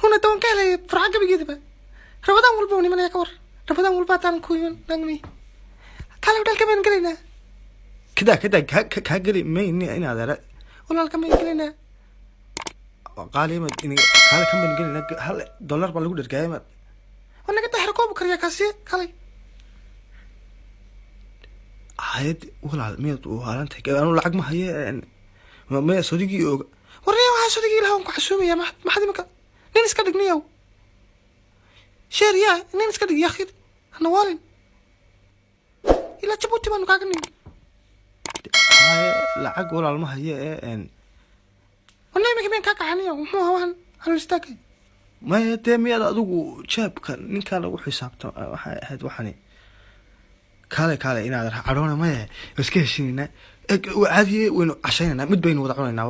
Huna doon ka helay farxa gabigeedaba. Rabadaan walba uu nimanaya ka war. Rabadaan walba haddaan ku iman nagmi. Kale hudheelka maynu gelaynaa. Kadaa kadaa, kaa geli mayni in adeera. Walaalka maynu gelaynaa. Qaali ma kaale kan baynu gelinaa, $1 baa lagu dhergaaya ma. Waa naga daxir koobu kariyaa kaasi kalay. Hayad walaal, miyaad waalantahay? Anu lacag ma haye, maya sodigii oga. Warniya, waxaa sodigii ilaha waan ku xasuumaya. Maxaad imika nin iska dhig niyow sheer yaa nin iska dhig yakhid hana waalin, ilaa Jabuuti baanu kaaga nimi. Haye, lacag walaal ma haye ee. Warniya, imika miyan kaa kaxaniyo? Muxuu ahaa waxan calool istaagay? Maya dee, miyaad adigu jeebka ninkaa lagu xisaabta waxay ahayd waxani? Kaale kaale, inaad cadhoona maya, waa iska heshiinaynaa. Waa caadiye, waynu cashaynaynaa, mid baynu wada cunaynaa,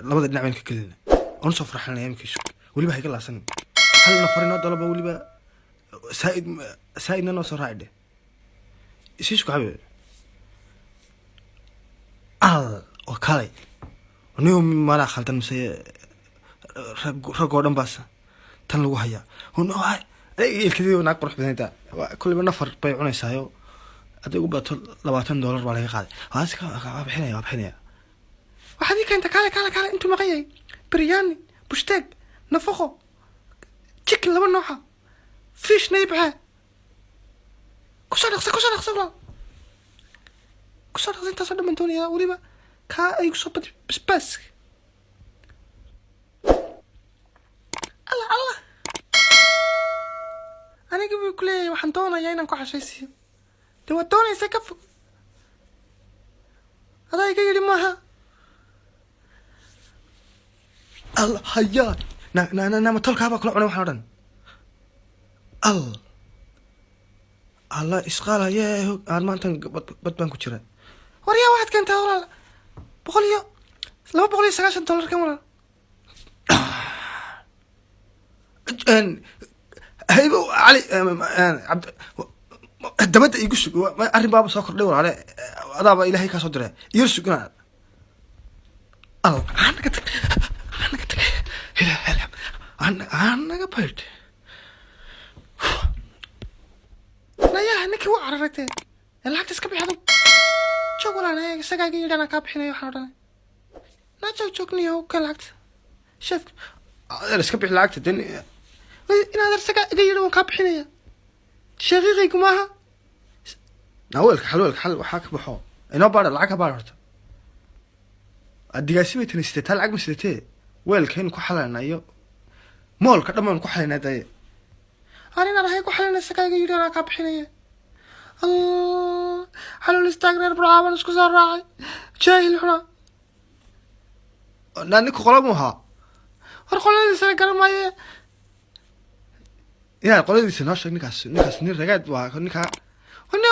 labada dhinac baynu ka gelinaa, oona soo farxalinaya imkiisu. Weliba hayga laasanin, hal nafar inoo dalaba, weliba saaid saaidna noo soo raaci dhe isiisku xabi al oo kaalay. Niyo, malaa khaldan mise rag oo dhan baas tan lagu hayaa? Ilkadii naag qurux badanta, kulliba nafar bay cunaysaayo, hadday ugu badato $20 baa laga qaaday. Waa iska waa bixinaya, waa bixinaya. Waxaad ii keenta, kaale kaale kaale, intuu maqan yahay biryani, bushteeg, nafaqo, chicken laba nooca, fish naybxe. Kusoo dhaqsa, kusoo dhaqsa walaal, kusoo dhaqsa. Intaasoo dhan baan doonayaa, weliba kaa ay kusoo badi basbaas. Allah Allah, aniga buu ku leeyahay waxaan doonayaa inaan ku cashaysiiyo. Dee waad doonaysa, ka fog adaa iga yidhi maaha. Al hayaa, na na na nama tolkaabaa kula cunay waxaan o dhan. Al alla isqaal hayee, aan maantan bad baan ku jira. Waryaa, waxaad keentaa walaal boqol iyo $290 kan walaal. Haybo Cali Cabd, dabadda igu sug, arrin baaba soo kordhay walaale, adaaba Ilaahay kaa soo diray, yar sug inaa al anaga tag, anaga tag, ilaahay anaga baydh. Nayaha, ninkii waa cararagtee ee lacagta iska bixi adug. Joog walaal, isagaa iga yidhi anaa kaa bixinayo waxaan o dhan. Naa joog, joog niyow, ka lacagta sheef. Adeer, iska bixi lacagta den. Inaad isagaa iga yidhi waan kaa bixinaya, shaqiiqaygu maaha. Weelka xal, weelka xal, waxaa ka baxo inoo baadha, lacag ka baadha horta. Digaasi bay tani sidataa, lacag ma sidatee, weelkaynu ku xalaynaa iyo moolka dhan baynu ku xalaynaa daye. Aan inaad ahay ku xalina, isagaa iga yidhi anaa kaa bixinaya. Allah, xalool istaag, reer Burcaaban isku soo raacay, jaahil xuna. Naa, ninka qola mu ahaa? War qoladiisana garan maaye. Inaad qoladiisa noo sheeg. Ninkaas nin ragaad buu ahaa ninkaa. Nin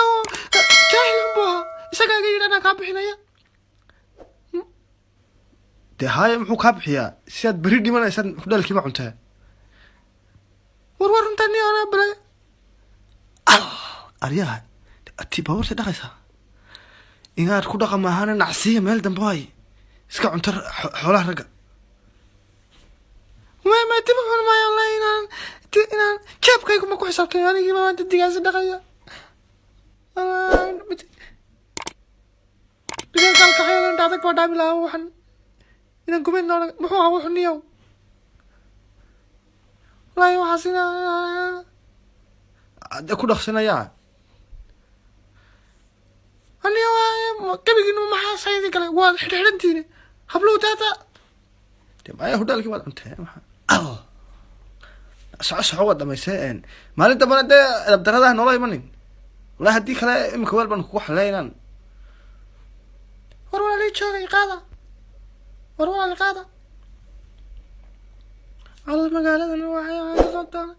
jaahil xun buu ahaa, isagaa iga yidhi anaa kaa bixinaya. Dee haaye, muxuu kaa bixiyaa si aad berri dhimanaysaad hudhaalkiiba cuntaa? War war, runtaa ni anaa balay. Aryaha, ti baabuurta dhaqaysaa inaad ku dhaqa maahana, nacsiya meel dambe waay iska cunto xoolaha ragga. Ma dib u xun maayo wallahi, inaan jeebkaygu ma ku xisaabtay anigiiba maanta digaasi dhaqaya. Bidaalkaalkaxyada indha adag baa dhaami lahaa waxan inaan gumayn noona. Muxuu ahaa wuxu niyow? Wallahi waxaas inaa Ade ku dhaqsanayaa. Aniga gabigiinu maxaa saydi galay? Waad xidhxidhantiini habluhu taata. Dee maya, hudhaalkii waad cuntee, maxaa al soco soco, waad dhamaysee. Maalin dambena dee edabdaradaha noola imanin wallahi, haddii kale imika weel baan kugu xaleynaan. War walaalii joogay qaada, war walaali qaada. Alla, magaaladan waxay kasoo doonay.